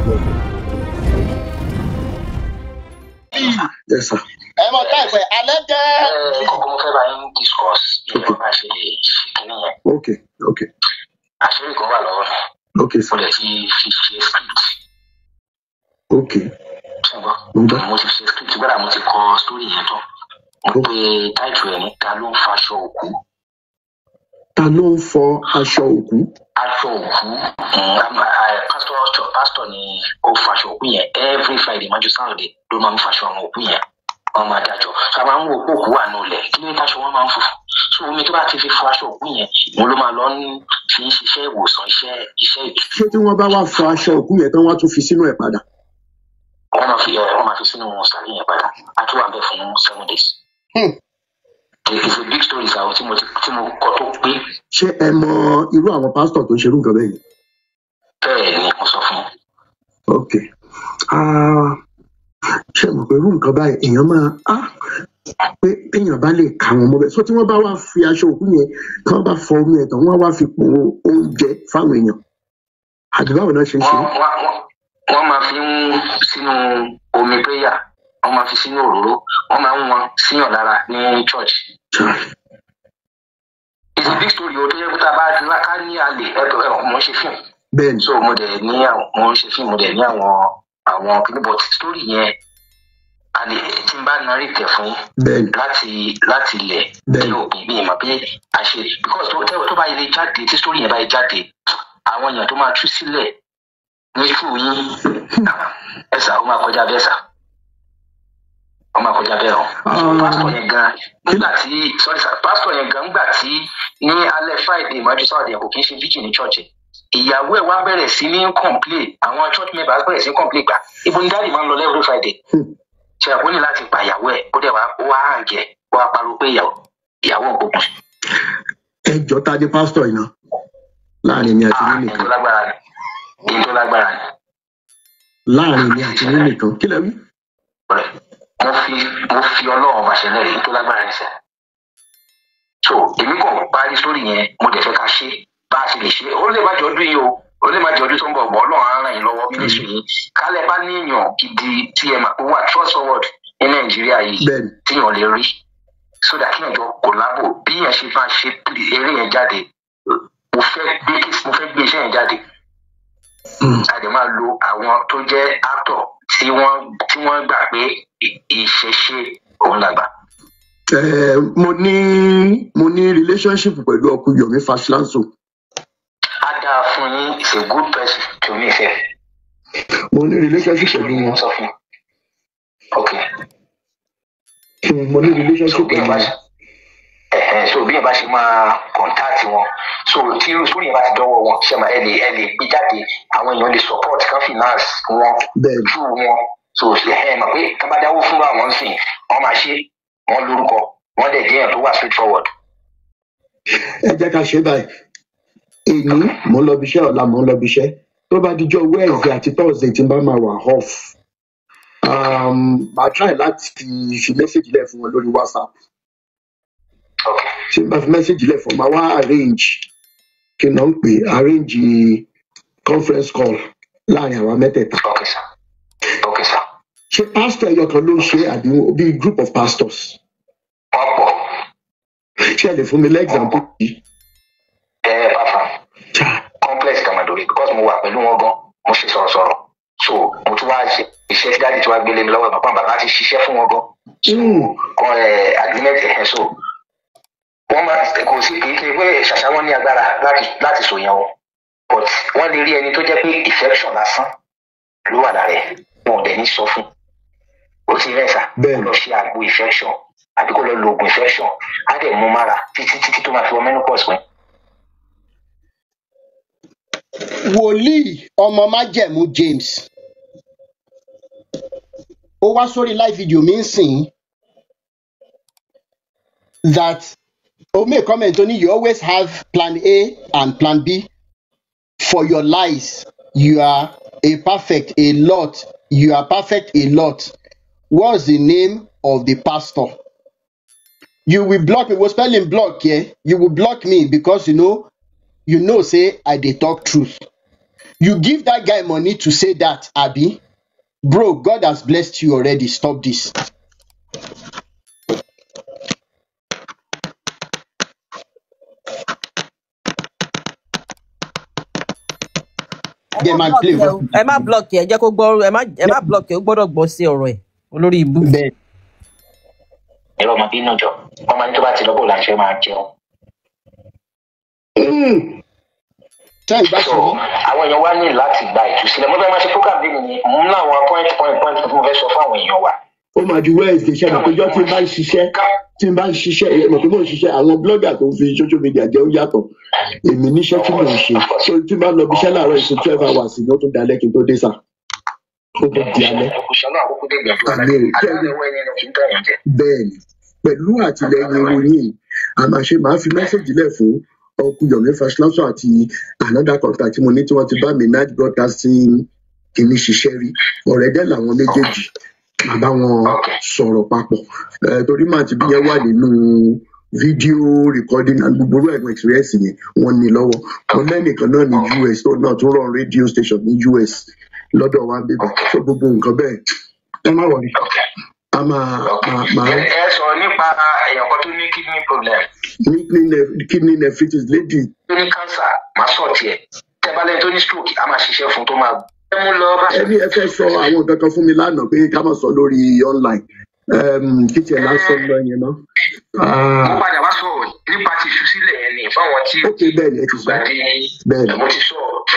Welcome. Yes, sir. Ẹ mọ táìpẹ alẹ́ jẹ́. Kókó mo fẹ́ bá yín discuss bí ẹ bá ṣe lè ṣe kínní yẹn. Okay. Àṣírí kan wà lọ́wọ́ mi. Okay, Mo sir. dẹ̀ ti fi ṣe script. Okay. Ṣùgbọ́n Mo ń gbọ́. mo ti ṣe script gbọ́dọ̀, mo ti kọ story yẹn tán. Mo pe title ẹ̀ ní "Ta ló ń faṣọ òkú?" Ta ló ń fọ aṣọ òkú? Aṣọ òkú. Pastor ni ó faṣọ òkú yẹn. Every Friday mọ́jú Saturday ló máa ń faṣọ àwọn òkú yẹn. Wọ́n máa dájọ́ so a máa ń wo pé òkú wà nù lẹ̀, kí ló dé táṣọ wọn máa ń funfun? So omi tó bá ti fi fọ aṣọ òkú yẹn, òun ló máa lọ ń fi ń ṣiṣẹ́ ìwòsàn, iṣẹ́ ìtú. Ṣé tí wọ́n bá wá fọ aṣọ òkú yẹn tán, wọ́n á tún fi sínú ẹ̀ padà? Wọ́n máa fi sínú sàárè yẹn padà. A tún wà bẹ́ẹ̀ fún 7 days. It's a big story, sir, tí mo kọ tó pé. Ṣé ẹ mọ irú àwọn pásítọ̀ tó ń ṣerú nǹkan bẹ́ẹ̀ yẹn? Bẹ́ẹ̀ ni mo sọ fún yín. Ok. Ah, ṣé mọ̀ pé irú nǹkan báyìí, èèyàn máa pé téèyàn bá lè kà wọ́n mọ́ bẹ́ẹ̀. So tí wọ́n bá wá fi aṣọ òkú yẹn, tí wọ́n bá fọ omi ẹ̀ tán, wọ́n á wá fi po oúnjẹ fáwọn èèyàn, àbí báwo náà ṣe ń ṣe? Wọ́n máa fi ń sínú omi prayer, wọ́n máa fi sínú òróró, wọ́n máa ń wọn síyàn lára ní church. It's a big story o, tó yẹ kó tá a bá ká ní alè ẹ̀tọ́ ẹ̀ mo ń ṣe fíìmù. So mo dẹ̀ ní àwọn, mo ń ṣe fíìmù, mo dẹ̀ ní àwọn kìnnì, but story yẹn a lè tí n bá narrate ẹ̀ fún yín láti ilẹ̀ dé òpin bí ìmọ̀ bí a ṣe, because tó bá yẹ jáde, tí story yẹn bá yẹ jáde, àwọn èèyàn tó máa tú sílẹ̀ ní fún yín, ẹ sà, ó máa kọjá bẹ́ẹ̀ sà, ó máa kọjá bẹ́ẹ̀ o. So pásítọ̀ yẹn gan nígbà tí, sorry sir, pásítọ̀ yẹn gan nígbà tí ní alẹ́ Friday mọ́jú Saturday kò kí ń ṣe vigil ní church, ìyàwó ẹ̀ wá bẹ̀rẹ̀ sí ní complain, àwọn church members bẹ̀rẹ̀ sí ní complain gbà, ibo ni daddy máa ń lọ every Friday? Ṣe àpò ní láti pa ìyàwó ẹ̀, ó dẹ̀ wá, ó wá hàn jẹ́, ó wá pariwo pé ìyàwó òkùnkùn. Ẹ jọ, ta ni pásítọ̀ yìí náà láàrin mi àti yín Ẹni nìkan? tó lágbára ni, ẹni tó lágbára ni. Láàrin mi àti yín nìkan, kí lẹ wí? Mo fi Ọlọ́run bàṣẹ lẹ́rìí, tó lágbára ní sẹ́. So èmi kàn parí sórí yẹn, mo dẹ̀ fẹ́ ká ṣe bá a ṣe lè ṣe. Ó lè má jẹ ọdún yìí o, ó lè má jẹ ọdún tó ń bọ̀ bọ̀. Ọlọ́run á ràn yín lọ́wọ́. Ministry yìí, kálẹ̀ bá ní èèyàn gidi tí ẹ mà pé wà trust forward ní Nàìjíríà yìí tíyàn lè rí, so that kíyàn jọ collabo bí yẹn ṣe máa ṣe eré yẹn jáde. Mo fẹ́ gbé iṣẹ́ yẹn jáde. A dẹ̀ máa lo àwọn tó jẹ́ actor tí wọ́n gbà pé ìṣẹ̀ṣe òun làgbà. Mo ní relationship pẹ̀lú ọkùnrin Yomi Fash-Lanso. Á dáa fún yín, is a good person to me sef. Mo ní relationship pẹ̀lú wọn. Sọ fún ok. Mo ní relationship So bí pẹ̀lú ẹ bá wọn. ṣe ẹ̀hẹ́n, so bí ẹ bá ṣe máa contact wọn, so tí irú sórí yẹn bá ti dọ́wọ́ wọn, ṣe máa ẹ lè gbé jáde, àwọn èèyàn lè support kan finance wọn through wọn. So ẹ mọ̀ pé tá bá dáwó fún àwọn sìn, wọ́n máa ṣe, wọ́n lórúkọ, wọ́n dẹ̀ jẹ́ èèyàn tó wà straight forward. Ẹ jẹ́ ká ṣe báyìí. Èní mò ń lọ bí iṣẹ́, ọ̀la mò ń lọ bí iṣẹ́. Tó bá dijọ́ Wednesday àti Thursday tí n bá máa wà off, màá try láti fi message lẹ̀ fún wọn lórí WhatsApp. Tí n bá fi message lẹ̀ fún wọn, màá wá arrange, kí n náà ń pè, arrange conference call láàrin àwa mẹ́tẹ̀ẹ̀ta. Okay sir, okay sir. Ṣé pastor ẹyọ kan ló ń ṣe, àbí bí group of pastors? Wọ́n pọ̀. Ṣé ẹ lè fún mi lẹ́gbàmpù yìí? Ẹ bá fa complex kàmàdòrí, because mo wà pẹ̀lú wọn gan, mo ṣe sọ̀rọ̀sọ̀rọ̀, so mo tún wá ṣe iṣẹ́ tí daddy tí wàá gbélé mi lọ́wọ́. Bàbá ti ṣiṣẹ́ fún wọn gan, so kọ́ ẹ agreement ẹ̀, so wọ́n máa kò sí, kì í ṣe pé ṣàṣà wọn ní agbára láti sọ yẹn o, but wọ́n lè rí ẹni tó jẹ́ pé infection lásán ló wà lára ẹ̀, wọn ò dẹ̀ ní sọ fún ó ti rẹ̀ sà, kó lọ ṣe àgbo infection àbí kó lọ lo oògùn infection, á dẹ̀ mú mára títí títí tó máa fi wọ menopause pẹ́. Wòlíì ọmọ májẹ̀mú James, ó wá sórí live video mi ń sìn that ó make comment, ó ní, "You always have plan A and plan B for your lies. You are a perfect a lot, you are perfect a lot. What's the name of the pastor?" You will block me. Wo spelling block here. You will block me because you know say I dey talk truth. You give that guy money to say that, abi? Bro, God has blessed you already. Stop this. Ẹ Jẹ́ má máa block play ẹ voice o, ẹ má block ẹ, jẹ́ kó gbọ́. Ẹ má block ẹ, ó gbọ́dọ̀ gbọ́ sí ọ̀rọ̀ ẹ̀, olórí ibú. Bẹ́ẹ̀. Ẹ̀rọ ọmọ bínú jọ, wọ́n máa ní tó bá ti lọ bò láṣẹ máa jẹun. Ṣé ìgbà So ṣe rí? Àwọn èèyàn wá ní láti gba ìtúsílẹ̀. Mo fẹ́ máa ṣe program bí mi ni mo ń láwọn point point point tí mo fẹ́ sọ fún àwọn èèyàn wa. Ó máa di Wednesday. Ṣe mọ̀ pé ọjọ́ tí n bá ń ṣiṣẹ́, tí n bá ń ṣiṣẹ́, ẹ mọ̀ pé mò ń ṣiṣẹ́. Àwọn blogger tó ń fi social media jẹ́ ó yàtọ̀. Èmi níṣẹ́ tí mò ń ṣe, so tí n bá lọ bí iṣẹ́ láàárọ̀ ìsìn, 12 hours ni, ó tún dalẹ́ kí n tó dé sà, ó tún di alẹ́. Òṣèlú àkókò dé gbìyànjú. Àmì ò àdáyé ẹwọ́ ẹni kì í tẹ̀yàn jẹ. Bẹ́ẹ̀ ni, pẹ̀lú àtìlẹyìn irú yìí, a máa ṣe. Máa fi message lẹ̀ fún Uncle Yomi Fashilọ́sọ àti another contact tí mo ní tí wọ́n ti bá mi night broadcasting kìíní ṣiṣẹ́ rí. Ọ̀rẹ́ dẹ́ làwọn méjèèjì. Màá bá wọn sọ̀rọ̀ papọ̀. Torí màá ti bí yẹn wà nínú video recording and gbogbo irú ẹ̀gbọ́n experience yẹn wọ́n ní lọ́wọ́ wọn. Lẹ́nìkan náà ní US tó náà tún run radio station ní US lọ́dọ̀ wa bíbá. So gbogbo nǹkan bẹ́ẹ̀, ẹ má worry, a máa máa máa Ẹ sọ nípa èèyàn kan tó ní kidney problem. Ní kidney nephritis lady. Tó ní cancer, máa sọ tiẹ̀. Tẹ́ bá lẹ́ni tó ní stroke, a máa ṣiṣẹ́ fún tó máa ẹ mú lọ bá. Ẹni ẹ fẹ́ sọ àwọn nǹkan kan fún mi lánàá pé ká má sọ lórí online. Kí tiẹ̀ lásán lọ yẹn náà. Mo padà wá sọ̀rọ̀ nípa ti ìṣúsílẹ̀ yẹn ni fáwọn tí Ok, bẹ́ẹ̀ ni ẹ ti sọ. gbàdé. Bẹ́ẹ̀ ni. Mo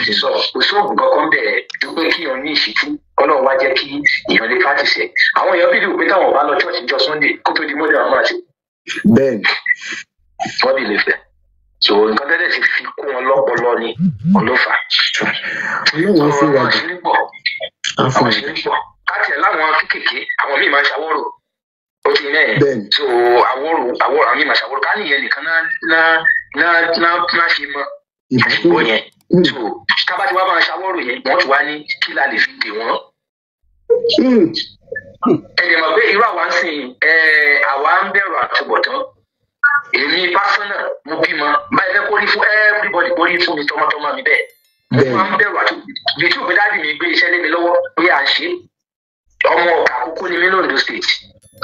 ti sọ, kò sóògùn kankan bẹ̀rẹ̀ ju pé kí èèyàn ní ìṣítí, Ọlọ́run wá jẹ́ kí èèyàn lè practice ẹ̀. Àwọn èèyàn believe pé táwọn bá lọ church jọ Sunday kó tó di mọ́dé, àwọn máa ṣe. Bẹ́ẹ̀ ni. Wọ́n believe bẹ́ẹ̀. So nǹkan tẹ́lẹ̀ ti fi kó wọn lọ́pọlọ ni ọlọ́fà. Ọlọ́run á fún wa àwọn jù àṣírí pọ̀. Á fún Àwọn wa jù. àṣírí pọ̀ káàtì ẹ̀ láwọn kéékèèké. Àwọn míì máa ń ṣàwọ́rò, ó ti ní ẹ̀. Bẹ́ẹ̀ ni. So àwọ̀rò àwọ̀rò, àwọn míì máa ṣàwọ́rò ká nìyẹn nìkan náà náà náà náà náà ṣe mọ́ Ìbá tó àsìkò yẹn. So tábà tí wàá máa ṣàwọ́rò yẹn, wọ́n ti wá ní kí la lè fi dè wọ́n. Ẹ lè mọ̀ pé irú àwa ń sìn ẹ̀, àwa ń bẹ̀rù àtúbọ̀tán. Èmi pásánà, mo bímọ báyìí, fẹ́ kó rí fún everybody, kó rí fún mi tọmọtọmọ mi bẹ́ẹ̀. Mo Bẹ́ẹ̀ máa ń bẹ̀rù àti ibi tí òbí daddy mi gbé iṣẹ́ lé mi lọ́wọ́ pé à ń ṣe é. Ọmọ Ọ̀kà Àkókó ni mí lóńdó State.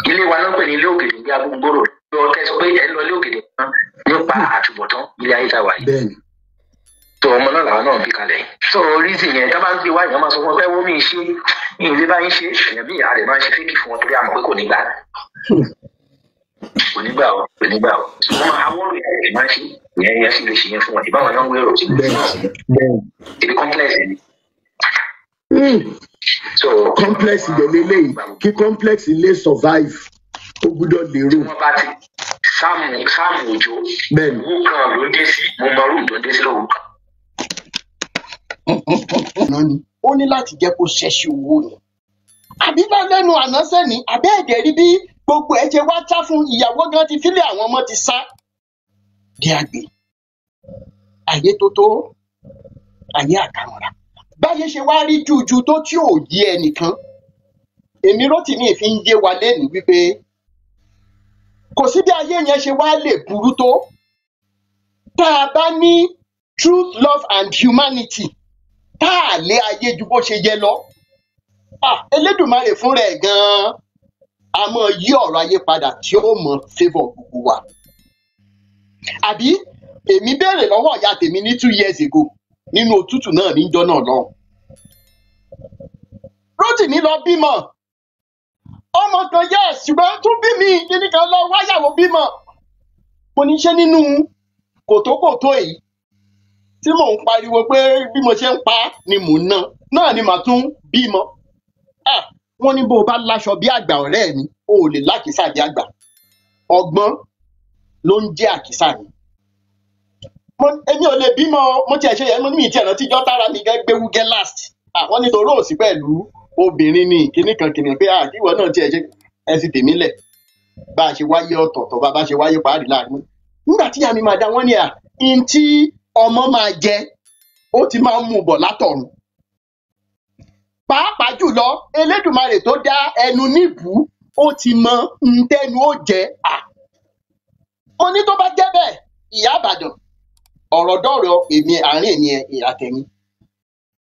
Ilé wa ló ń pè ní ilé ògèdè bí agbóngbòrò lọ kẹ́ sọ pé ẹ ń lọ ilé ògèdè kan nípa àtúbọ̀tán ilé ayé tá a wà yìí. Bẹ́ẹ̀ ni. Tó ọmọ náà làwọn náà bí kalẹ̀ yìí. So reason yẹn tá a bá ń gbé wá, èèyàn máa sọ fún ọ pé wọ́n mi ṣe mi ìlé bá yín ṣe. Èèyàn bí ìyá rẹ̀ máa ń ṣe fake fún wọn torí àmọ́ pé kò ní gbà, kò ní gbà o, kò ní gbà o. Wọn awọ́rò yẹn lè máa ń ṣe ìyẹn, yẹn sì lè ṣe yẹn fún wọn ìbáwọn náà ń wérò sí Bẹ́ẹ̀ bẹ́ẹ̀. ibi complex ni. So Complex dẹ̀ leléyìí. Kí complex lè survive, ó gbúdọ̀ lérò. Wọ́n bá ti sáàmù sáàmù òjò Bẹ́ẹ̀ ni. owó kan ló ń dé sí, mo mọ room tó ń dé sí lóru kan. Àná ni ó ní láti jẹ́ kó ṣẹ̀ṣẹ̀ owó ni àbí bá lẹ́nu àná sẹ́ni àbẹ́ ẹ̀dẹ̀ rí bí gbogbo ẹ̀ ṣe wá tá fún ìyàwó gan ti fílẹ̀, àwọn ọmọ ti sá di àgbè ayé tó tó ayé àkàmọ̀ra báyé ṣe wá rí jújú tó tí ò yé ẹnìkan. Èmi Rótìmí fi ń yé wa lénìí wípé kò sí bí ayé yẹn ṣe wá lè burú tó, tá a bá ní truth, love and humanity, tá a lé ayé ju bó ṣe yẹ lọ. Ah, Elédùmarè fúnra ẹ̀ gan-an a máa yí ọ̀rọ̀ ayé padà tí ó mọ favour gbogbo wa. Àbí èmi béèrè lọ́wọ́ ìyá tèmi ní 2 years ago nínú òtútù náà níjọ́ náà lọ́hùn. Rótìmí lọ bímọ ọmọ kan, yes, ṣùgbọ́n tún bí mi kíní kan lọ wáyàwó bímọ. Mo ní ṣe nínú kòtókòtó yìí tí mò ń pariwo pé bí mo ṣe ń pa á ni mò ń ná náà ni màá tún bímọ. Ah, wọ́n ní bó o bá láṣọ bí àgbà, ọ̀rẹ́ mi, o ò lè lákìsà bí àgbà. Ọgbọ́n ló ń jẹ́ àkísà ni. Èmi ò lè bímọ o, mo tiẹ̀ ṣe yẹn, mo ní mi tiẹ̀ rántí ijọ́ tára mi gẹ́ gbéwúgẹ́ last. Àwọn nítorí òsì pẹ̀lú obìnrin ni kinní kan kìnìún pé àkíwọ náà tiẹ̀ ṣe ẹ fi tèmi lẹ̀, bá a ṣe wáyé ọ̀tọ̀ọ̀tọ̀, bá a ṣe wáyé parí láàrin. Nígbà tí ìyá mi máa dá wọ́n ní à n tí ọmọ máa jẹ, ó ti máa ń mú un bọ̀ látọ̀run, pàápàá jùlọ Elédùmarè tó dá ẹnu níbùú, ó ti mọ ntẹnu ó jẹ. À mo ní tó bá jẹ́ bẹ́ẹ̀, ìyá Àbàdàn, ọ̀rọ̀ dọ̀rọ̀ èmi àárín èmi ẹ̀ àtẹ̀yìn.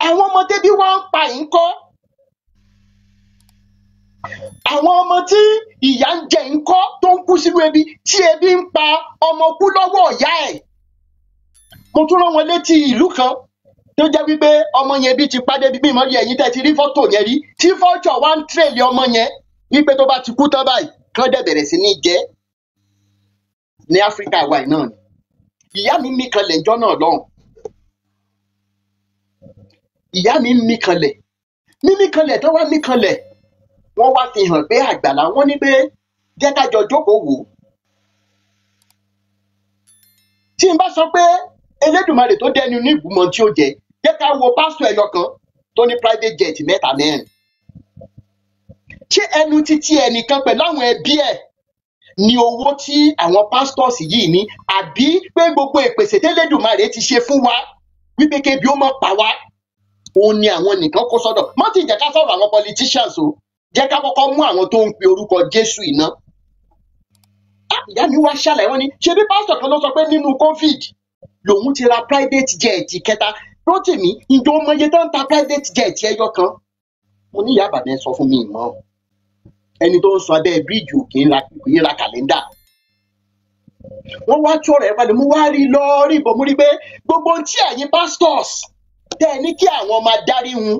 Àwọn ọmọ tẹ́bí wá ń pa yìí ń kọ́? Àwọn ọmọ tí ìyà ń jẹ ń kọ́ tó ń kú sínú ebi, tí ebi ń pa ọmọ kú lọ́wọ́ ìyá ẹ̀? Mo tún rán wọn létí ìlú kan tó jẹ́ wípé ọmọ yẹn bí ti pa débi bí ìmọ̀lẹ́ ẹ̀yìn tẹ́ ti rí fọ́tò yẹn rí, tí fọ́jọ́ wá ń tírèlì ọmọ yẹn wípé tó bá ti kú tán báyìí kán dẹ̀ bẹ̀rẹ̀ sí ní jẹ ní Áfíríkà wa yìí náà ni. Ìyá mi mí kanlẹ̀ ńjọ́ náà lọ́hùn. Ìyá mi mí kanlẹ̀, mímí kanlẹ̀ tó wá mí kanlẹ̀, wọ́n wá fi hàn pé àgbàlá wọn ní pé jẹ́ ká jọ jókòó wò ó. Tí n bá sọ pé Elédùmarè tó dẹnu ní ìgbìmọ̀ tí ó jẹ, jẹ́ ká wo pásítọ̀ ẹyọ kan tó ní private jet mẹ́ta mẹ́rin. Ṣé ẹnu títí ẹnìkan pẹ̀lú àwọn ẹbí ẹ̀ ni owó tí àwọn pastors yìí ní, àbí pé gbogbo ìpèsè tẹ́lẹ̀dùmarè ti ṣe fún wa wípé kébi ó mọ̀ pa wá, òun ni àwọn nìkan kó sọ́dọ̀? Má ti jẹ́ ká sọ̀rọ̀ àwọn politicians o, jẹ́ ká kọ́kọ́ mú àwọn tó ń pe orúkọ Jésù iná. Ìyá mi wá ṣàlàyé, wọn ni ṣebí pásítọ̀ kan ló sọ pé nínú COVID lòun ti ra private jet kẹta. Rótìmí, ǹjọ́ mọye tó ń ta private jet ẹyọ kan? Mo ní ìyá àbàdàn sọ fún mi ìmọ̀ ẹni tó ń sọ abẹ́ bíríìjì òkè ń ra kàlẹ́ndà. Wọ́n wá tí ọ̀rọ̀ ẹ̀ balẹ̀, mo wá rí lọ rí bọ̀, mo rí pé gbogbo ohun tí ẹ̀yin pastors tẹ́ ẹ ní kí àwọn máa darí hun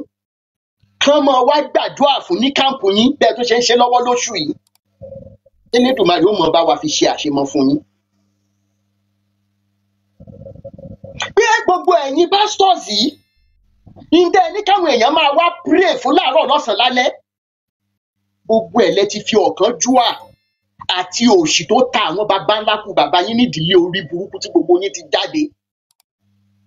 kán máa wá gbàdúrà fún ní káàmpù yín bẹ́ẹ̀ tó ṣe ń ṣe lọ́wọ́ lóṣù yìí, Elédùmarè ó mọ̀ bá wa fi ṣe àṣemọ fún yín. Pé gbogbo ẹ̀yin pastors yìí ń tẹ́ ẹ ní káwọn èèyàn máa wá pray fún láàárọ̀ lọ́sàn-án lálẹ́, gbogbo ẹ̀ lẹ ti fi ọ̀kánjúà àti òṣì tó ta àwọn baba ńlá kú bàbá yín nídìílé orí burúkú tí gbogbo yín ti jáde.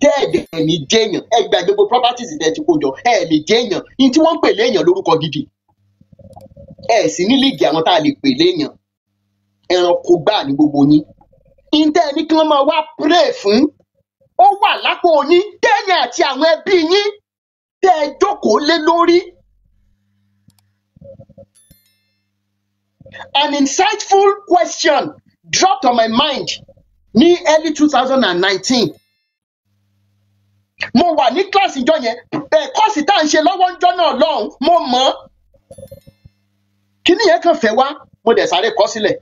Tẹ́ẹ̀dẹ̀ ní jẹ́yàn, ẹ gba gbogbo properties tẹ́ ti kó jọ, ẹ lè jẹ́yàn ní tí wọ́n ń pè léèyàn lórúkọ gidi. Ẹ sì ní líìgì àwọn tá a lè pè léèyàn, ẹranko gbáà ní gbogbo yín. Ìtẹ́ ẹ ní kí wọ́n máa wá pray fún, ó wà lápò yín tẹ́yìn àti àwọn ẹbí yín tẹ́ ẹ jókòó lé lórí. An insightful question dropped on my mind ní early 2019. Mo wà ní kíláàsì ìjọ yẹn, kọ́ọ̀sì tá à ń ṣe lọ́wọ́ ńjọ́ náà lọ́hùn, mo mọ̀ ọ́n. Kíní yẹn kàn fẹ́ wá, mo dẹ̀ sáré kọ sílẹ̀.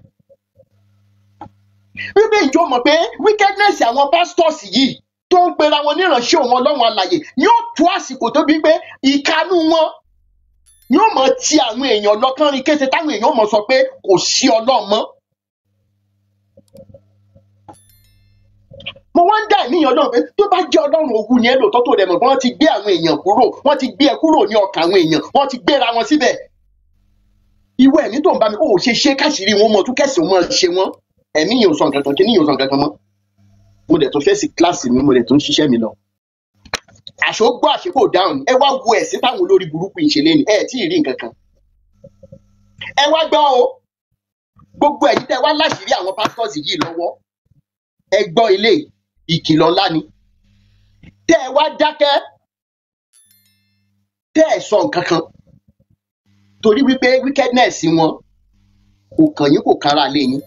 Wípé ìjọ mọ̀ pé wickedness àwọn pastors yìí tó ń pera wọn níránṣẹ́ òun Ọlọ́run alààyè yóò tó àsìkò tó bí pé ìkanú wọn yóò mọ̀ ti àwọn èèyàn lọ́kànrin kése táwọn èèyàn mọ̀ sọ pé kò sí Ọlọ́run mọ́. Mo wá ń dá ìníyàn Ọlọ́run pé tó bá jẹ́ Ọlọ́run ogun ni ẹ lóòótọ́ tó dẹ̀ mọ̀ pé wọ́n ti gbé àwọn èèyàn kúrò, wọ́n ti gbé ẹ kúrò ní ọkàn àwọn èèyàn, wọ́n ti gbéra wọn síbẹ̀. Ìwọ ẹ̀mí tó ń bá mi, ó ṣe ṣe káṣírí wọn mọ̀ tún kẹ̀sì wọn ṣe wọ́n. Ẹ̀mí yìí ò sọ nǹkan kan, kíní yìí ò sọ nǹkan kan mọ́. Mo dẹ̀ tún fẹ́ sí kíláàsì mi, mo dẹ̀ tún ṣiṣẹ́ mi lọ. Àṣọ gbọ́ àṣekò dáhùn, ẹ wá wo ẹ̀sìn táwọn olórí burúkú yìí ṣe léni, ẹ tí ì rí nǹkan kan. Ẹ wá gbọ́ o, gbogbo ẹ̀yin tẹ́ wá láṣìírí àwọn pastors yìí lọ́wọ́, ẹ gbọ́ ilé ìkìlọ̀ ńlá ni. Tẹ́ ẹ wá dákẹ́, tẹ́ ẹ sọ nǹkan kan, torí wípé wickedness wọn kò kàn yín, kò kára lé yín.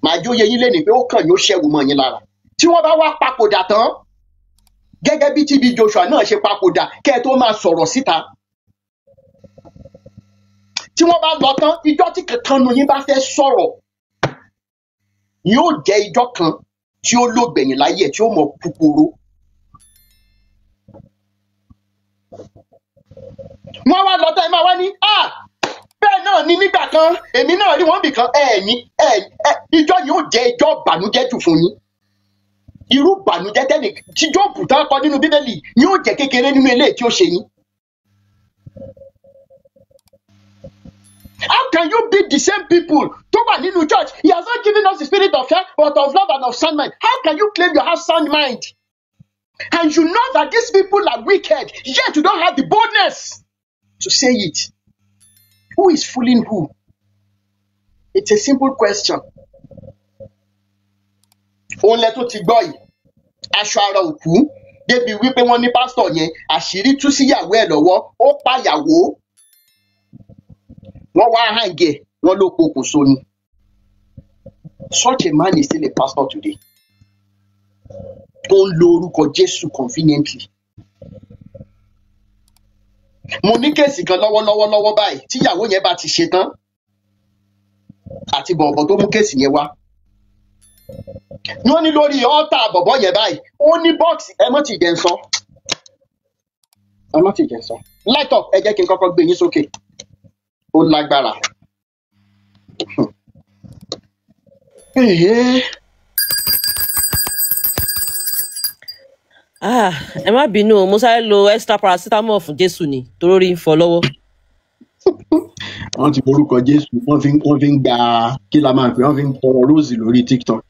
Màá jóye yín léni pé ó kàn yín, ó ṣẹ́wó mọ́ yín lára. Tí wọ́n bá wá papòdà tán, gẹ́gẹ́ bí TB Joshua náà ṣe papòdà, kẹ́ ẹ tó máa sọ̀rọ̀ síta. Tí wọ́n bá lọ tán, ijọ́ tí kankan nu yín bá fẹ́ sọ̀rọ̀, yóò jẹ́ ijọ́ kan tí ó lògbẹ̀yìn láyé ẹ̀ tí ó mọ̀ kúkúrú. Wọ́n wá lọ tán, ẹ máa wá ní, bẹ́ẹ̀ náà ni nígbà kan, èmi náà rí wọ́n bì kan, ẹ ní ijọ́ yóò jẹ́ ijọ́ ìbànújẹ́ jù fún yín. Irú ìbànújẹ́ tẹ́lẹ̀ tí Jóòbù tán kọ nínú Bíbélì yóò jẹ́ kékeré nínú eléyìí tí ó ṣe yín. How can you be the same people tó wà nínú church? He has not given us the spirit of fear but of love and of sound mind. How can you claim you have sound mind? And you know that these people are wicked, yet you don't have the boldness to say it. Who is fooling who? It's a simple question. Òun lẹ tó ti gbọ́ yìí, aṣọ ara òkú débi wípé wọ́n ní pásítọ̀ yẹn àṣírí tú síyàwó ẹ̀ lọ́wọ́, ó pàyàwó, wọ́n wá hàǹgẹ̀, wọ́n ló pokùnso ni. Such a man is still a pastor today. Tó ń lo orúkọ Jésù conveniently. Mo ní case kan lọ́wọ́lọ́wọ́ lọ́wọ́ báyìí tíyàwó yẹn bá ti ṣe tán àti bọ̀bọ̀ tó mú case yẹn wá. Wọ́n ní lórí ọ́tà bọ̀bọ̀ yẹn báyìí, ó ní box. Ẹ mọ́ ti jẹ́ ń sọ, ẹ mọ́ ti jẹ́ ń sọ. Light up, ẹ jẹ́ kí n kọ́kọ́ gbé yín sókè. Ó lágbára. Èhé. Ah, ẹ má bínú o, mo sáré lo extra paracetamol fún Jésù ni torí orí ń fọ́ lọ́wọ́. Wọ́n ti forúkọ Jésù, wọ́n fi ń gba, kí la máa pè, wọ́n fi ń tọrọ rose lórí TikTok.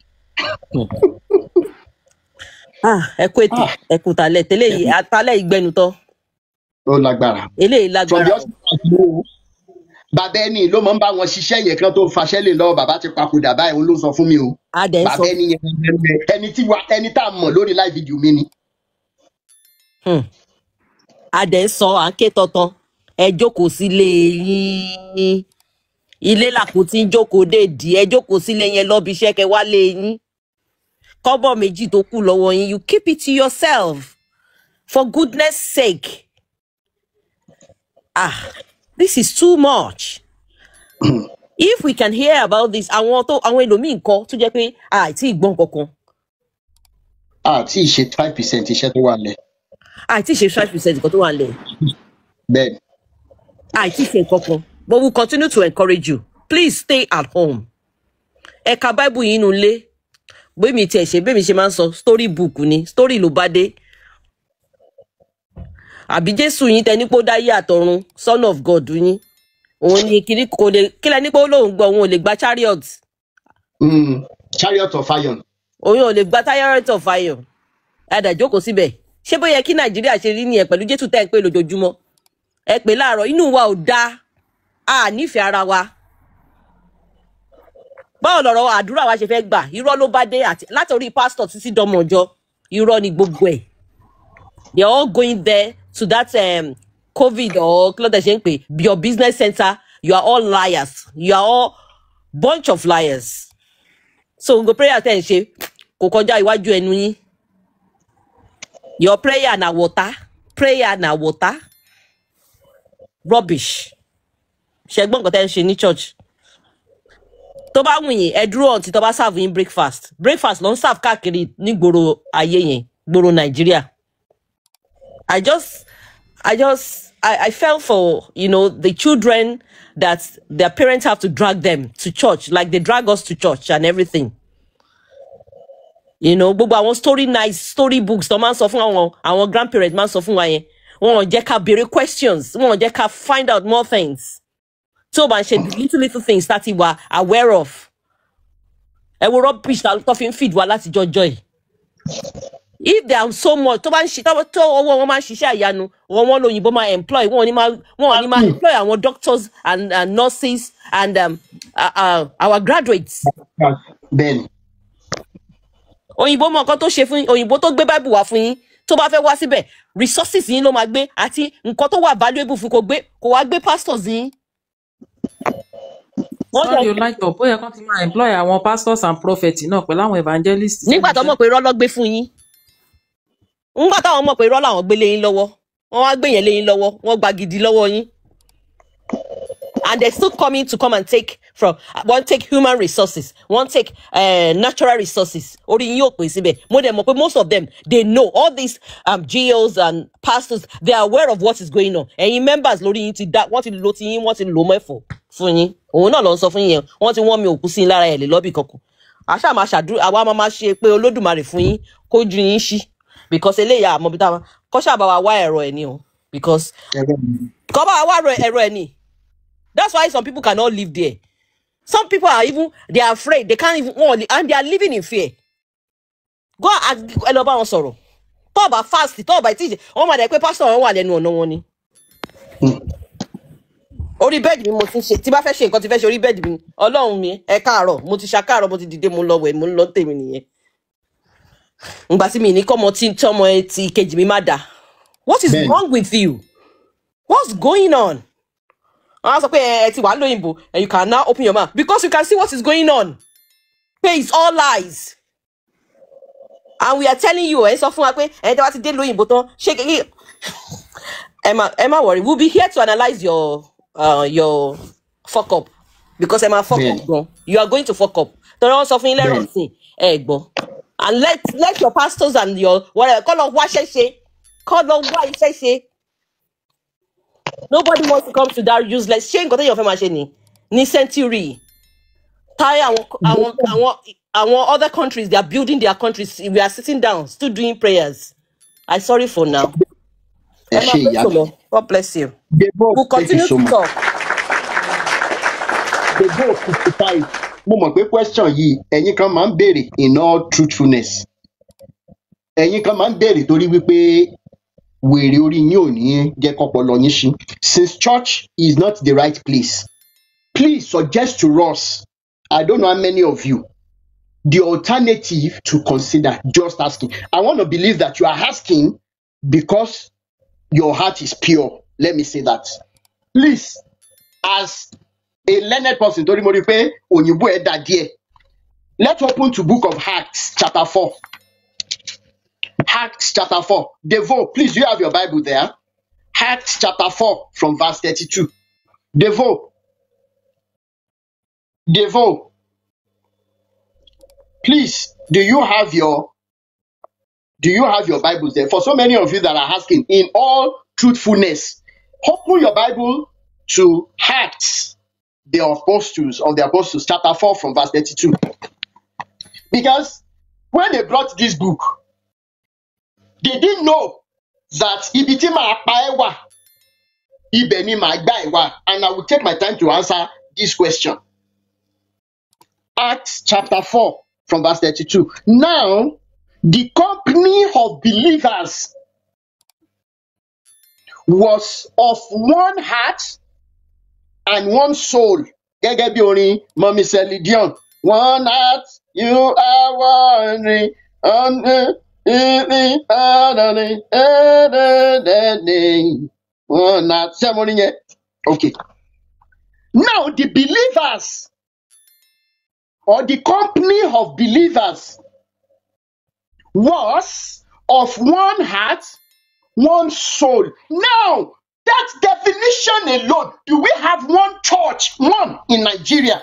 Ah, ẹ kú ètò, ẹ kú talẹ̀ tẹ́lẹ̀ yìí, àtàlẹ̀ ìgbẹ́nu tán. Ó lágbára. Eléyìí From the lágbára o. hospital tí ó bàbá ẹni ló máa ń bá wọn ṣiṣẹ́ yẹn kan tó faṣẹ́ lè lọ, bàbá ti papòdà báyìí, òun ló sọ fún mi o. A dẹ̀ ń sọ. Bàbá ẹni yẹn, ẹni tí wa, ẹni tá a mọ̀ lórí live video mi ni. A dẹ̀ ń sọ, à ń ké tọ̀tàn, ẹ jókòó sílé yín, ilé làkútí ń jókòó déèdì, ẹ jókòó sílé yẹn lọ́bi iṣẹ́ kẹ wá lé yín. Kọ́bọ̀ méjì tó kù lọ́wọ́ yín, you keep it to yourself for goodness sake. Ah, this is too much. If we can hear about this, àwọn tó àwọn ẹlòmíì nǹkan tó jẹ́ pé àìtí ìgbọ́n kankan. Àti ìṣe 5% iṣẹ́ tó wà lẹ̀. Àìtí ṣe 5% nǹkan tó wà nílẹ̀. Bẹ́ẹ̀. Àìtí ṣe nǹkan kan, but we continue to encourage you, please stay at home. Ẹ ka Bible yín nínú ilé. Bẹ́ẹ̀mi tiẹ̀ ṣe, bẹ́ẹ̀mi ṣe máa ń sọ, story book ni, story ló bá dé. Àbí Jésù yín tẹ ní pé ó dáyé àtọ̀run, son of God yín, òun ni kiri kò lè kílẹ̀ ní pé ó lóun gbọ́, òun ò lè gba chariot. Chariot of iron. Òun ò lè gba chariot of iron. Ẹ dẹ̀ jókòó síbẹ̀. Ṣé bóyá kí Nàìjíríà ṣe rí nìyẹn pẹ̀lú Jésù tẹ́ ń pè lójoojúmọ́? Ẹ pè láàárọ̀, inú wa ò dáa, a nífẹ̀ẹ́ ara wa. Báwo lọ̀rọ̀ àdúrà wa ṣe fẹ́ gbà? Irọ́ ló bá dé, àti látòrí pásítọ̀ títí dọmọ ọjọ́, irọ́ ni gbogbo ẹ̀. They are all going there to that COVID or kí ló dé ṣe ń pè, your business center. You are all liars, you are all bunch of liars. So gbogbo prayer tẹ́ ń ṣe kò kọjá iwájú ẹnu yín. Your prayer na water, prayer na water, rubbish. Ṣẹgbọ́n nǹkan tẹ́ ń ṣe ní church, tó bá wù yín, ẹ dúró ọ̀ntì tó bá serve yín breakfast. Breakfast ló ń serve káàkiri nígboro ayé yẹn, gboro Nàìjíríà. I just I felt for the children that their parents have to drag them to church, like they drag us to church and everything. Gbogbo àwọn story, nice story books tó máa ń sọ fún àwọn grandparents máa ń sọ fún wa yẹn, wọn ò jẹ́ ká béèrè questions, wọn ò jẹ́ ká find out more things tí ó bá ń ṣe little little things that we are aware of. Ẹ wo rubbish tó fi ń feed wa láti jọjọ yìí. If there are so much tó bá ń ṣe, tó ọwọ́ wọn máa ń ṣiṣẹ́ àyanu wọn lóyìnbó máa employ wọn ò ní máa, wọn ò ní máa employ àwọn doctors and nurses and our graduates. Bẹ́ẹ̀ni. Òyìnbó mọ nǹkan tó ṣe fún yín. Òyìnbó tó gbé Bible wá fún yín, tó bá fẹ́ wá síbẹ̀, resources yín ló máa gbé àti nǹkan tó wà valuable fún, kò gbé, kò wá gbé pastors yín. Wọ́n Sorry, dẹ̀ o light up, ó yẹ kán ti máa employ àwọn pastors and prophets náà pẹ̀lú àwọn evangelists Nígbà sẹ́nu tó iṣẹ́. mọ̀ pé irọ́ ló gbé fún yín, nígbà táwọn mọ̀ pé irọ́ làwọn gbé lé yín lọ́wọ́, wọ́n wá gbé yẹn lé yín lọ́wọ́, wọ́n gba gidi lọ́wọ́ yín, and they're still coming to come and take from, wọ́n take human resources, wọ́n take natural resources. Orí yín yóò pè síbẹ̀. Mo dẹ̀ mọ̀ pé most of them, they know all these GOs and pastors, they are aware of what is going on. Ẹ̀yin members, lórí yín ti dá, wọ́n ti lo ti yín, wọ́n ti lò mẹ́fọ̀ fún yín. Òun náà ló ń sọ fún yín yẹn. Wọ́n ti wọ́n mi òkú sí yín lára ẹ̀ lè lọ́bì kankan. Àṣà máa ṣàdúrà, àwa máa máa ṣe pé Olódùmarè fún yín kójú yín ṣí, because eléyà àmọ́ bí táwọn kọ́ ṣàbá wa wá ẹ̀rọ ẹ̀ ni o, because Ẹ̀rọ mi. kọ́ bá wa wá ẹ̀rọ ẹ̀ ni. That's why some people cannot live there. Some people are even, they are afraid, they can't even wọn, and they are living in fear. Go and ẹ lọ bá wọn sọ̀rọ̀. Tó bá fast, tó bá tí wọ́n máa dẹ̀ pé pásítọ̀ wọn wà lẹ́nu ọ̀nà wọn ni. Orí bed mi mo ti ń ṣe, tí bá fẹ́ ṣe nǹkan tí fẹ́ ṣe orí bed mi, Ọlọ́run mi, ẹ káàárọ̀, mo ti ṣàkáàrọ̀, mo ti dìde, mo ń lọ wẹ̀, mo ń lọ tèmi nìyẹn. Ngbà tí mi ní kọ́mọ tí tọ́mọ ẹ ti kejì mi má dà. What is wrong with you? What's going on? Wọ́n á sọ pé ẹ ti wà lóyìnbó and you can now open your mouth because you can see what is going on. Pé it's all lies. And we are telling you, ẹ sọ fún wa pé ẹ tí wàá ti dé lóyìnbó tán, ṣé kékeré Ẹ má worry, we'll be here to analyse your fuck up, because ẹ máa fuck up Bẹ́ẹ̀ni. gan. You are going to fuck up. Torí wọ́n sọ fún yín lẹ́rọ̀ Bẹ́ẹ̀ni. sí ẹ gbọ́. And let your pastors and your whatever kọ́ lọ wá iṣẹ́ ṣe, kọ́ lọ wá iṣẹ́ ṣe. Nobody wants to come to that useless. Ṣé nǹkan téèyàn fẹ́ máa ṣe ni ní century táyà àwọn other countries, they are building their countries. We are sitting down still doing prayers. I sorry for now. Ẹ Ẹ máa ṣe pẹ́ ìyá tó mi. lọ. God bless you. Debo, We'll thank you continue so to much. talk. Debo 55. Mo mọ̀ pé question yìí ẹ̀yin kan máa ń béèrè in all truthfulness. Ẹ̀yin kan máa ń béèrè torí wípé wèrè orí yín ò ní jẹ́ kọ́pọlọ yín ṣí. Since church is not the right place, please suggest to us, I don't know how many of you, the alternative to consider. Just asking. I want to believe that you are asking because your heart is pure. Let me say that. Please, as a learned person, torí mo rí i pé òyìnbó ẹ̀ dà díẹ̀. Let's open to Book of Acts chapter 4. Acts chapter 4. Devo, please, do you have your Bible there? Acts chapter 4 from verse 32. Devo, Devo, please, do you have your Bibles there? For so many of you that are asking, in all truthfulness, open your Bible to Acts, the Apostles of the Apostles, chapter 4 from verse 32. Because when they brought this book, they didn't know that ibi tí màá pa ẹ́ wà, ibẹ̀ ni màá gbà ẹ́ wà. And I will take my time to answer this question. Acts chapter 4 from verse 32. Now, the company of believers was of one heart and one soul. Gẹ́gẹ́ bí orin Mummy Celine Dion. One heart, you are one. One heart. Ṣé mo rí yẹn? Okay. Now, the believers or the company of believers was of one heart, one soul. Now, that definition alone, do we have one church, one in Nigeria?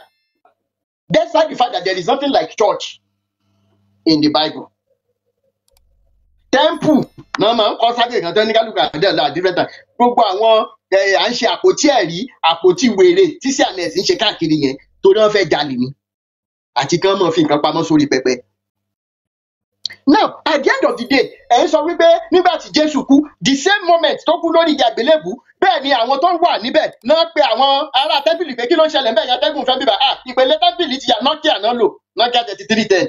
Despite the fact that there is nothing like church in the Bible. Temple náà máa ń kọ́ sábẹ́ ìkan tó ní kálukú àdéhùn at different time. Gbogbo àwọn à ń ṣe àpótí ẹ̀rí, àpótí wèrè tí sí àná ẹ̀sìn ń ṣe káàkiri yẹn torí wọ́n fẹ́ jalè ni àti kán mọ̀ fi nǹkan pamọ́ sórí pẹpẹ. Now, at the end of the day, ẹ̀ ń sọ wípé nígbà tí Jésù kú, the same moment tó kú lórí igi àgbélébù, bẹ́ẹ̀ ni àwọn tó wà níbẹ̀ náà pe àwọn ará tẹ́ḿpìlì pé kí ló ń ṣẹlẹ̀ níbẹ̀ yẹn, atẹ́gùn fẹ́ bíbà. Ah, ìpele tẹ́ḿpìlì ti yà. Nokia náà lò, Nokia 3310.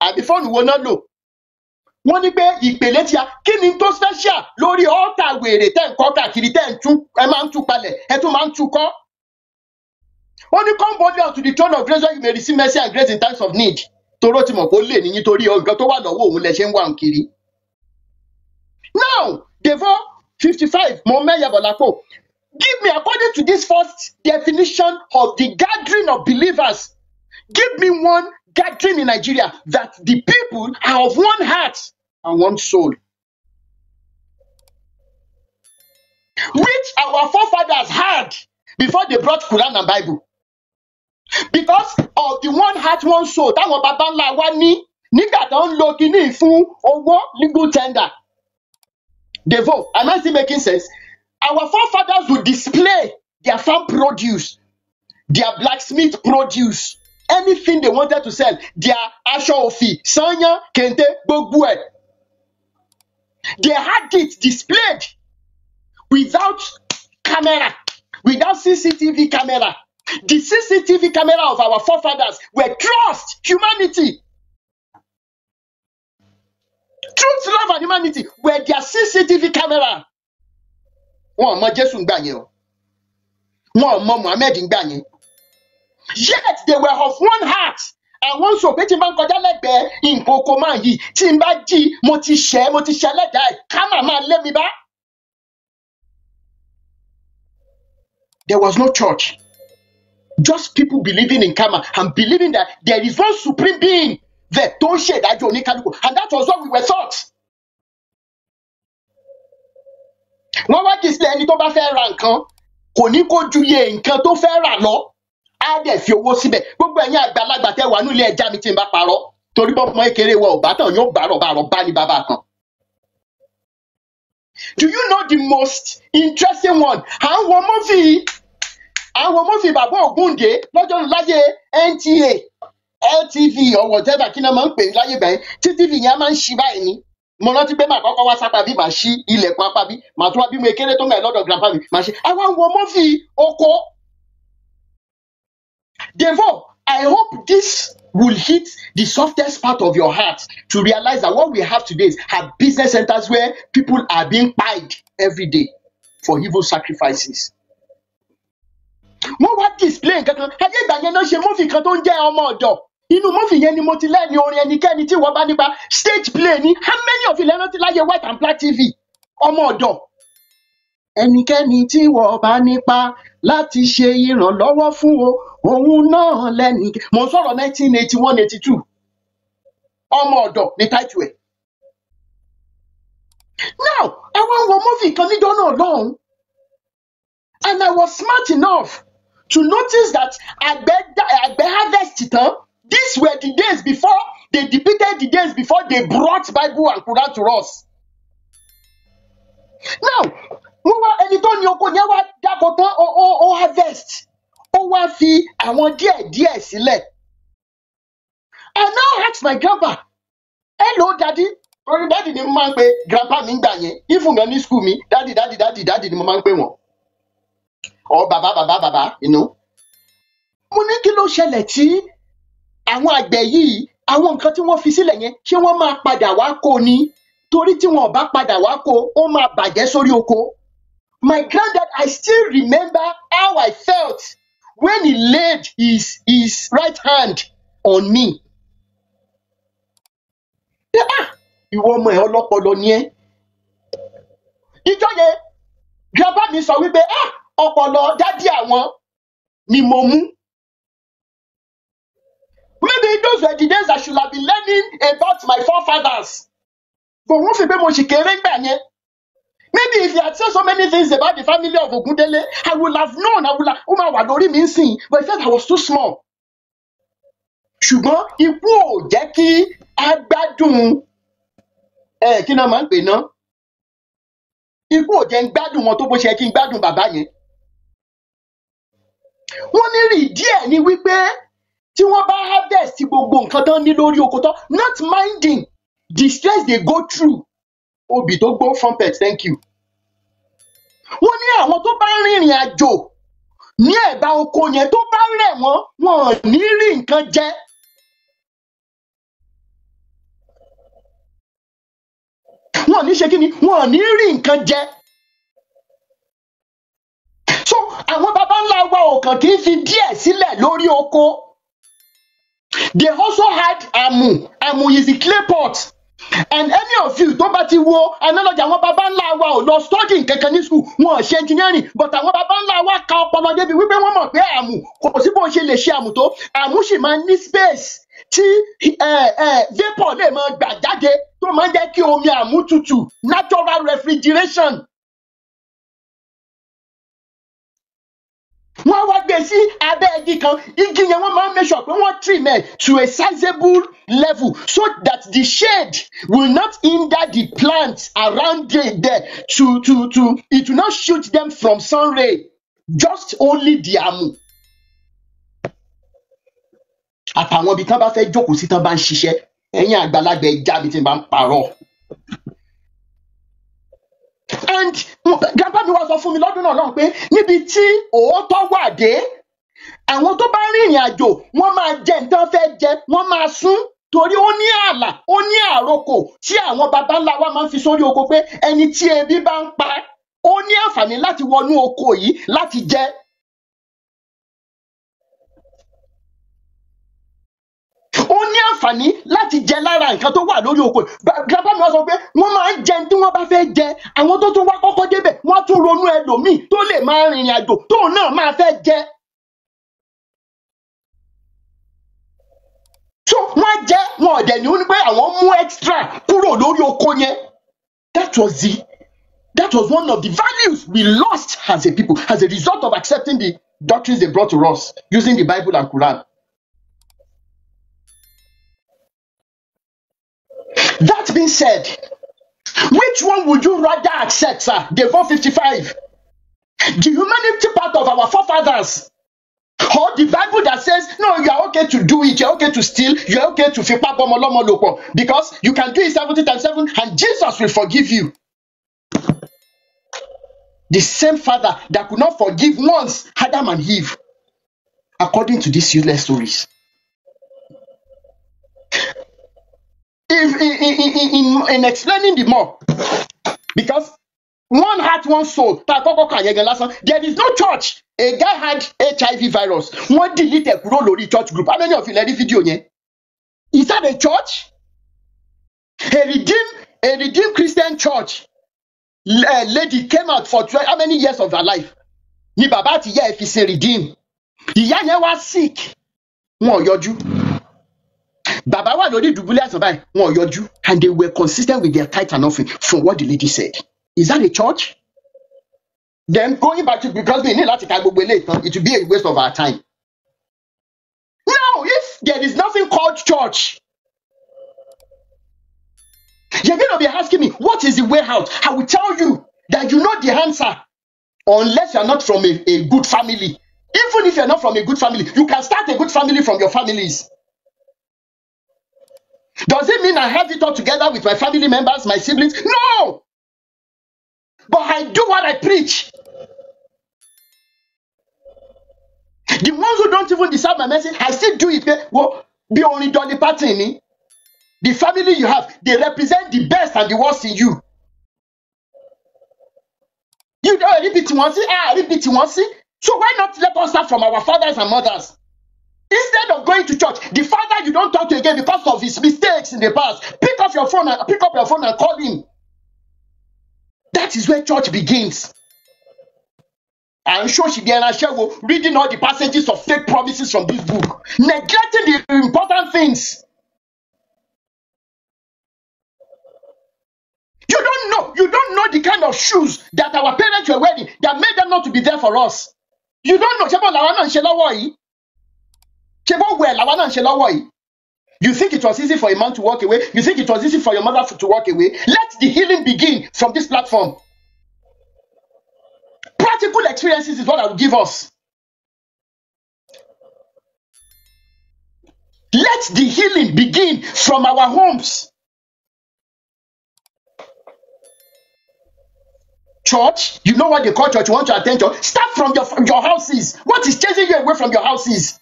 Àbí fóònù wo náà lò? Wọ́n ní pé ìpele ti ya. Kí ni tó special lórí altar wèrè tẹ́ ń kọ́ káàkiri, tẹ́ ń tú, ẹ máa ń tú palẹ̀, ẹ tún máa ń tú kọ́? Ó ní, "Come boldly unto the throne of grace where you may receive mercy and grace in times of need." Toró ti mọ̀ pé ó lè níyín torí nǹkan tó wà lọ́wọ́ òun lẹ ṣe ń wà ń kiri. Now, Devo 55, mo mẹ́yẹ̀ bọ̀ lápò. Give me, according to this first definition of the gathering of believers, give me one gathering in Nigeria that the people are of one heart and one soul, which our forefathers had before they brought Quran and Bible. Because of the one heart, one soul táwọn baba ńlá wa ní nígbà tó ń lo kinní fún owó, legal tender. Devo, am I still making sense? Our forefathers would display their farm produce, their blacksmith produce, anything they wanted to sell, their aṣọ òfì, sányán, kente, gbogbo ẹ̀. They had it displayed without camera, without CCTV camera. The CCTV camera of our forefathers were trust, humanity. Truth, love, and humanity were their CCTV camera. Wọn ò mọ Jésù ń gbà yẹn o. Wọn ò mọ Muhammed ń gbà yẹn. Yet they were of one heart and one soul, pé tí n bá ń kọjá lẹ́gbẹ̀ẹ́ nǹkan oko máa yìí, tí n bá jí, mo ti ṣẹ́, mo ti ṣẹ́ lẹ́dàá ẹ̀, ká mà máa lé mi bá. There was no church. Just people believing in karma and believing that there is one supreme being there tó ń ṣèdájọ́ oníkálukú, and that was what we were taught. Wọ́n wá display ẹni tó bá fẹ́ ra nǹkan, kò ní kó ju iye nǹkan tó fẹ́ rà lọ, á dẹ̀ fi owó síbẹ̀. Gbogbo ẹ̀yin àgbàlagbà tẹ́ wà nílé ẹja mi tí n bá parọ́, torí bọ́mọ kékeré wa ò bá tàn yóò bá rọ̀ bá rọ̀ bá ní bàbá kan. Do you know the most interesting one? À ń wo movie, à ń wo movie bàbá Ògúndé lọ́jọ́ láyé NTA, LTV or whatever kí náà máa ń pè é láyé ìgbà yẹn, tí TV yẹn á máa ń ṣí báyìí ni. Mo rántí pé màá kọ́kọ́ wá sápá bí màá ṣí ilẹ̀kùn apá bí, màá tún wá bí mo kéré tó ń gbà lọ́dọ̀ grandpa mi, màá ṣe. Àwa ń wo movie oko. Devo, I hope this will hit the softest part of your heart to realize that what we have today is are business centers where people are being paid every day for evil sacrifices. Wọ́n wá display nǹkan kan. Ayé ìgbà yẹn náà ṣe movie kan tó ń jẹ́ ọmọ ọ̀dọ̀. Inú movie yẹn ni mo ti lẹ́ni orin ẹnikẹ́ni tí wọ́n bá nípa stage play ni. How many of you lẹ rántí láyé white and black TV? Ọmọ ọ̀dọ̀. Ẹnikẹ́ni tí wọ́n bá nípa láti ṣe ìrànlọ́wọ́ fún o, òun náà lẹ́ni. Mo ń sọ̀rọ̀ 1981, 82. Ọmọ ọ̀dọ̀ ni title ẹ̀. Now, àwa ń wo movie kan níjọ́ náà lọ́hùn-ún. And I was smart enough to notice that àgbẹ̀ harvest tán. These were the days before they depicted the days before they brought Bible and Quran to us. Now, wọ́n wá ẹni tó ní oko yẹn wá dáko tán, ó harvest. Ó wá fi àwọn díẹ̀ díẹ̀ sílẹ̀. I now ask my grandpa, hello daddy. Torí daddy ni mo máa ń pe grandpa mi ń gbà yẹn. Even gan ní school mi, daddy daddy daddy daddy ni mo máa ń pè wọ́n. Or bàbá bàbá bàbá, you know. Mo ní kí ló ṣẹlẹ̀ tí àwọn àgbẹ̀ yìí, àwọn nǹkan tí wọ́n fi sílẹ̀ yẹn, ṣé wọ́n máa padà wá kó ni? Torí tí wọn ò bá padà wá kó, ó máa bàjẹ́ sórí oko. My granddad, I still remember how I felt when he laid his right hand on me. Pé, ah, ìwọ ọmọ ẹ̀ ọlọ́pọlọ ni ẹ́. Ìjọ́ yẹn, grandpa mi sọ wípé, ah, ọpọlọ dádì àwọn ni mo mú. Maybe those were the days I should have been learning about my forefathers. But wọ́n fi pé mo ṣì kéré ńgbà yẹn. Maybe if you had said so many things about the family of Ogundele, I would have known, I would have, ó máa wà lórí mi nsìn, but I felt I was too small. Ṣùgbọ́n ikú ò jẹ́ kí a gbádùn ẹ̀ kí náà máa ń pè ná. Ikú ò jẹ́ ń gbádùn wọn tó bó ṣe yẹ kí n gbádùn bàbá yẹn. Wọ́n ní rí díẹ̀ ni wípé tí wọ́n bá harvest gbogbo nǹkan tán ní lórí oko tán, not minding the stress they go through. Obì tó gbó trumpet, thank you. Wọ́n ní àwọn tó bá rìnrìn àjò ní ẹ̀bá oko yẹn tó bá rẹ̀ wọ́n, wọn ò ní rí nǹkan jẹ. Wọn ò ní ṣe kí ni? Wọn ò ní rí nǹkan jẹ. So àwọn baba ńlá wa ò kàn kí ń fi díẹ̀ sílẹ̀ lórí oko. They also had àmù. Àmù is the clay pot. And any of you tó bá ti wo analogy, àwọn baba ńlá wa ò lọ study nǹkankan ní school, wọn ò ṣe engineering, but àwọn baba ńlá wa ka ọpọlọ débi wípé wọ́n mọ̀ pé àmù kò sí bó ṣe lè ṣe àmù tó, àmù sì máa ní space tí vapour lè máa gbà jáde tó máa ń jẹ́ kí omi àmù tutù, natural refrigeration. Wọ́n wá gbé sí abẹ́ igi kan, igi yẹn wọ́n máa ń make sure pé wọ́n trim ẹ̀ to a sizable level so that the shade will not hinder the plants around there to it will not shoot them from sun ray, just only the àmù. Àtàwọn ibi tán bá fẹ́ jókòó sí tán bá ń ṣiṣẹ́, ẹ̀yin àgbàlagbà ẹ já mi tí n bá ń parọ́. And grandpa mi wá sọ fún mi lọ́dún náà lọ́hùn pé níbi tí òótọ́ wà dé, àwọn tó bá rìnrìn àjò wọ́n máa jẹ nǹkan fẹ́ jẹ, wọ́n máa sún torí ó ní ààlà, ó ní àrokò tí àwọn baba ńlá wa máa ń fi sórí oko pé ẹni tí ebi bá ń pa ó ní àǹfààní láti wọnú oko yìí láti jẹ. Ó ní àǹfààní láti jẹ lára nǹkan tó wà lórí oko. Grandpa mi wá sọ pé wọ́n máa ń jẹ tí wọ́n bá fẹ́ jẹ, àwọn tó tún wá kọ́kọ́ débẹ̀ wọ́n tún ronú ẹlòmíì tó lè máa rìnrìn àjò tóun náà máa fẹ́ jẹ. So wọ́n jẹ wọn ọ̀dẹ̀ ní pé àwọn mú extra kúrò lórí oko yẹn. That was the That was one of the values we lost as a people as a result of accepting the doctrines they brought to us using the Bible and Quran. That being said, which one would you rather accept, sir? Devo 55. The humanity part of our forefathers, or the Bible that says, no, you are okay to do it, you are okay to steal, you are okay to fipá bọ́mọ lọ́mọ lò pọ̀, because you can do it 70 times 7 and Jesus will forgive you. The same father that could not forgive once Adam and Eve, according to these useless stories. If in explaining the more, because one heart, one soul, tá a kọ́kọ́ kà yẹn gan lásán, there is no church. A guy had HIV virus, wọ́n delete ẹ̀ kúrò lórí church group. How many of you lè rí fídíò yẹn? Is that a church? A redeemed Christian church lady came out for how many years of her life? Ni bàbá àti ìyá ẹ̀ fi ṣe redeem. Ìyá yẹn wá sick, wọn ò yọjú. Bàbá wà lórí ìdùbúlẹ̀ àìsàn báyìí, wọn ò yọjú. And they were consistent with their tithe and offering from what the lady said. Is that a church? Then going back to, because we need láti ka gbogbo eléyìí tán, it will be a waste of our time. Now, if there is nothing called church, you're going to be asking me, what is the way out? I will tell you that you know the answer, unless you're not from a good family. Even if you're not from a good family, you can start a good family from your families. Does it mean I have it all together with my family members, my siblings? No! But I do what I preach. The ones who don't even deserve my message, I still do it. Well, be only Dolly Parton ni. The family you have, they represent the best and the worst in you. You don't repeat one see, I repeat one see. So why not let us start from our fathers and mothers? Instead of going to church, the father you don't talk to again because of his mistakes in the past, pick up your phone and call him. That is where church begins. I'm sure she be reading all the passages of fake promises from this book, neglecting the important things. You don't know the kind of shoes that our parents were wearing that made them not to be there for us. You don't know. Ṣé bó làwa náà ń ṣe lọ́wọ́ yìí? Ṣé bó wẹ̀ làwa náà ń ṣe lọ́wọ́ yìí? You think it was easy for a man to walk away? You think it was easy for your mother to walk away? Let the healing begin from this platform. Practical experiences is what I will give us. Let the healing begin from our homes. Church, you know what they call church, you want to attend church. Start from your houses. What is chasing you away from your houses?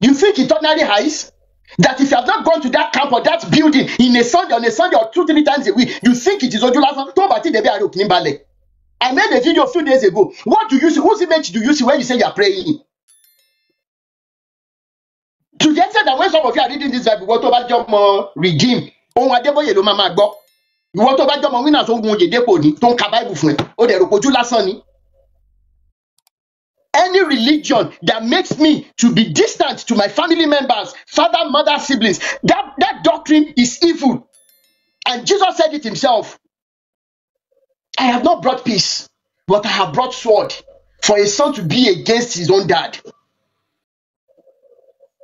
You think it's ordinary highs? That if you have not gone to that camp or that building in a Sunday, on a Sunday or 2-3 times a week, you think it is ojú lásán. Tó bá ti débẹ̀ àrò kìíní balẹ̀. I made a video a few days ago. What do you see? Whose image do you see when you say you are praying? To the extent that when some of you are reading this Bible, ìwọ tó bá jọmọ redeem, ohun Adébóyè ló máa máa gbọ́. Ìwọ tó bá jọmọ winners ogun Oyèdépò ni tó ń ka Bible fún ẹ, ó dẹ̀ rò pojú lásán ni. Any religion that makes me to be distant to my family members, father, mother, siblings, that doctrine is evil. And Jesus said it himself. I have not brought peace, but I have brought sword for a son to be against his own dad.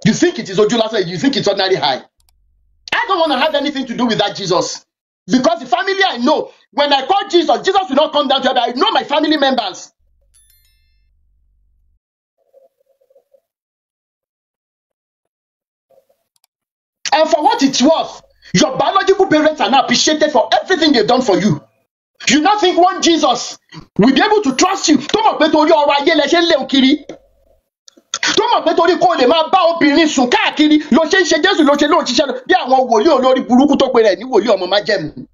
You think it is ojú lásán, you think it's ordinary high. I don't want to have anything to do with that Jesus. Because the family I know, when I call Jesus, Jesus will not come down to help. I know my family members. And for what it's worth, your biological parents are now appreciated for everything they've done for you. You now think one Jesus will be able to trust you. Tó mọ̀ pé torí ọrọ̀ ayé lẹ ṣe ń léwu kiri. Tó mọ̀ pé torí kó lè máa bá obìnrin sùn káàkiri ló ṣe ń ṣe Jésù ló ṣe lóun ṣiṣẹ́ lọ bí àwọn wòlíì olórí burúkú tó pe rẹ̀ ní wòlíì ọmọ májẹ̀mú.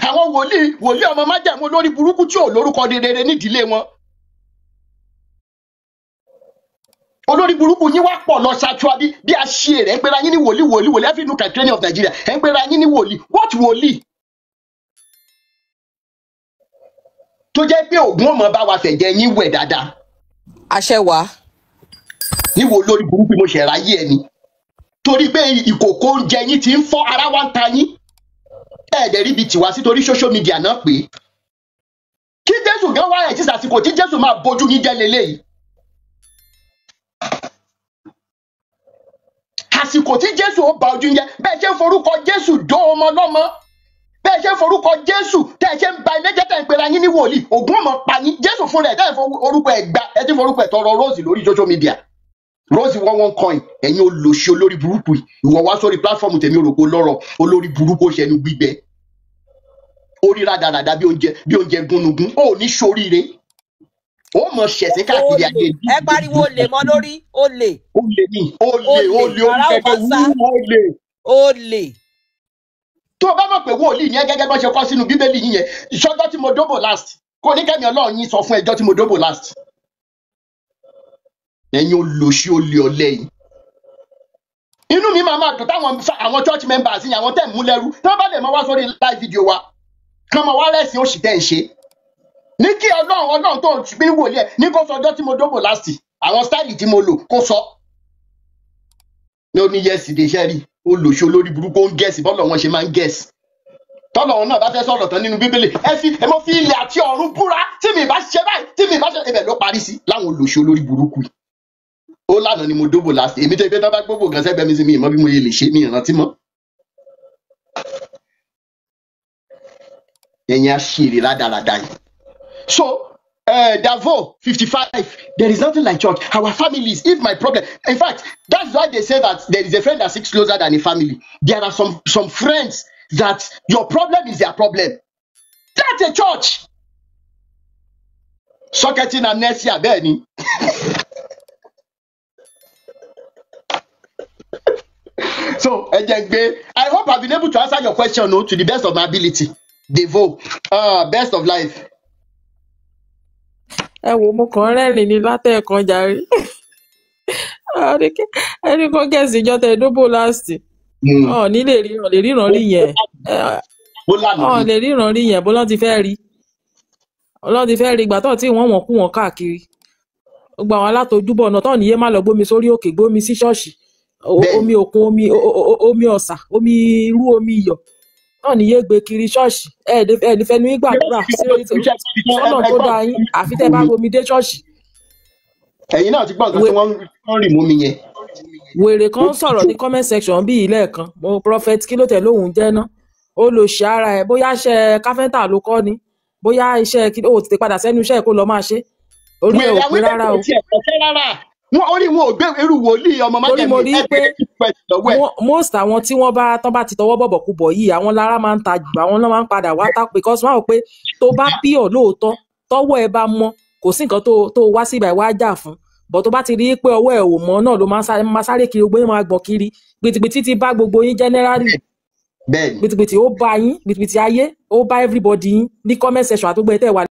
Àwọn wòlíì ọmọ májẹ̀mú olórí burúkú tí ò lórúkọ rere nídìílé wọn. Olórí burúkú yín wá pọ̀ lọ ṣáájú bí a ṣe rẹ̀ ń pera yín ní wòlíì wòlíì wòlíì every nook and cranny of Nigeria ẹ̀ ń pera yín ní wòlíì. What wòlíì? Tó jẹ́ pé ògùn ọmọ bá wa fẹ̀jẹ̀ yín wẹ̀ dáadáa. Àṣẹ wà. Níwo lórí burúkú mo ṣẹ̀ ráyé ẹni. Torí pé ìkòkò oúnjẹ yín ti ń fọ́ ara wa ń ta yín. Ẹ̀ẹ́dẹ̀ ríbi tiwa sí torí social media náà pé kí Jésù gan wá ẹ̀ tí sàsìkò tí Jésù máa bójú yín jẹ́ leléyìí. Àsìkò tí Jésù ó ba ojú yín jẹ́, bẹ́ẹ̀ ṣe ń forúkọ Jésù dó ọmọ lọ́mọ, bẹ́ẹ̀ ṣe ń forúkọ Jésù tẹ́ ẹ ṣe ń ba ilé jẹ́, tẹ́ ẹ ń pera yín ní wòlíì, ògún ọmọ pa yín. Jésù fúnra ẹ̀ tẹ́ ẹ forúkọ ẹ̀ gba, ẹ ti forúkọ ẹ̀ tọrọ róòsì lórí social media, róòsì one one coin. Ẹ̀yin olòṣì olórí burúkú yìí, ìwọ wá sórí platform tèmi òròpó lọ́rọ̀ olórí burúkú ó ṣẹnu gbígbẹ orí rádaràda bí oúnjẹ gúnugún. Ó ní ṣoríire, ó mọ ṣẹ̀sìn káàkiri Olè, ayé. ẹ pariwo olè mọ́ lórí, olè, Olè ní olè olè, olè ará ò orí bá gẹ́gẹ́ sá, wú olè. olè. Tó o bá mọ̀ pé wòlíì yẹn gẹ́gẹ́ bó ṣe kọ́ sínú bíbélì yín yẹn, ìṣọjọ́ tí mo dóbò last, kò ní kẹ́mi ọlọ́run yín sọ fún ẹjọ́ tí mo dóbò last. Ẹ̀yin olòṣì olè ọ̀lẹ yìí, inú mi máa máa dùn táwọn àwọn church members yín, àwọn tẹ̀ ń mú lẹ́rú, tí wọ́n bá lè mọ wá sórí live video wa, kán mọ wá rẹ̀sìn òṣì tẹ̀ ń ṣe. Ní kí ọlọ́run ọlọ́run tó ń bí wòlíì ẹ̀ ní kó sọ ọjọ́ tí mo dóbò last, àwọn style tí mo lò kó sọ. Ní ó ní yẹ́sì dé iṣẹ́ rí olòṣì olórí burúkú ó ń gẹ̀ẹ́sì bọ́lọ̀ wọn ṣe máa ń gẹ̀ẹ́sì. Tọ́lọ̀ wọn náà bá fẹ́ sọ̀rọ̀ tán nínú bíbélì, ẹ fi ẹ mọ fi ilẹ̀ àti ọ̀run búra, tí mi bá ṣe báyìí, tí mi bá ṣe ibẹ̀ ló parí sí láwọn olòṣì olórí burúkú yìí. Ó lànà ni mo dóbò last, èmi tó ibẹ̀ tó bá gbóbò gan sẹ́gbẹ́ mi sí mi ìmọ̀ bí mo lè ṣe mi ìrántí mọ́. Ẹ̀yin aṣèrè rádaràda yìí. So Davo 55, there is nothing like church. Our families, if my problem, in fact, that's why they say that there is a friend that sticks closer than a family. There are some friends that your problem is their problem. That's a church. Socketing amnesia, bẹ́ẹ̀ ni. So, ẹ jẹ́ n gbé. I hope I've been able to answer your question, no, to the best of my ability. Devo, best of life. Ẹ wo, mo kàn ń rẹ́rìn ní látẹ̀ẹ̀kan jàre. Ẹni kan gẹ̀ẹ́sì ìjọ tẹ dóbò last, ọ̀ ní lè ríran, lè ríran rí yẹn. Ó lànà ọ̀ ni. lè ríran rí yẹn, bó lọ́n ti fẹ́ rí, lọ́n ti fẹ́ rí ìgbà tó tí wọ́n wọ̀n kú wọn káàkiri. Gbogbo àwọn alátojúbọ̀ náà tó níyé má lọ gbómi sórí òkè, gbómi sí ṣọ́ọ̀ṣì, Bẹ́ẹ̀ni. omi òkun, omi omi ọ̀sà, omi irú, omi iyọ̀ náà níyé gbé kiri ṣọ́ọ̀ṣì. Ẹ lè fẹnu yín gbàdúrà sọ́nà tó dáa yín, àfi tẹ́ bá gbomi dé ṣọ́ọ̀ṣì. Ẹ̀yin náà ti gbọ́ nǹkan tí wọ́n ń rì mú mi yẹn. Wèrè kan sọ̀rọ̀ ní comment section bíi lẹ́ẹ̀kan, mo prophet kí ló tẹ̀ lóhùn jẹ́ ná, ó lò ṣe ara ẹ̀, bóyá iṣẹ́ káfẹ́ńtà ló kọ́ ni, bóyá iṣẹ́ kí ó tètè padà sẹ́nu iṣẹ́ kó lọ máa ṣe. Orí ẹ̀ Wèrè ò àwọn pé ilé rárá kò o. tiẹ̀ kọ́ṣẹ́ rárá. Wọn orí wọn ò gbé irú wòlíì ọmọ Torí májẹ̀mú mo rí ẹ pé bèrè question lọ́wọ́ ẹ̀. Most àwọn tí wọ́n bá tán bá ti tọwọ́ bọ̀bọ̀ kú bọ̀ yìí, àwọn lára máa ń ta jù, àwọn náà máa ń padà wá tá, because wọ́n á rò pé tó bá pure lóòótọ́, tọ́wọ́ ẹ bá mọ́, kò sí nǹkan tó wá síbà wá jà fún. But tó bá ti rí pé ọwọ́ ẹ ò mọ́ náà ló máa sáré kiri, gbogbo yín máa gbọ̀n kiri, gbìtìgbìtì ti bá gbogbo yín generally. Bẹ́ẹ̀ni. Gbìtìgbìtì ó bá yín, gbìtìgbìtì ayé ó bá everybody yín ní comment section àtúgbò ẹ tẹ́ wà.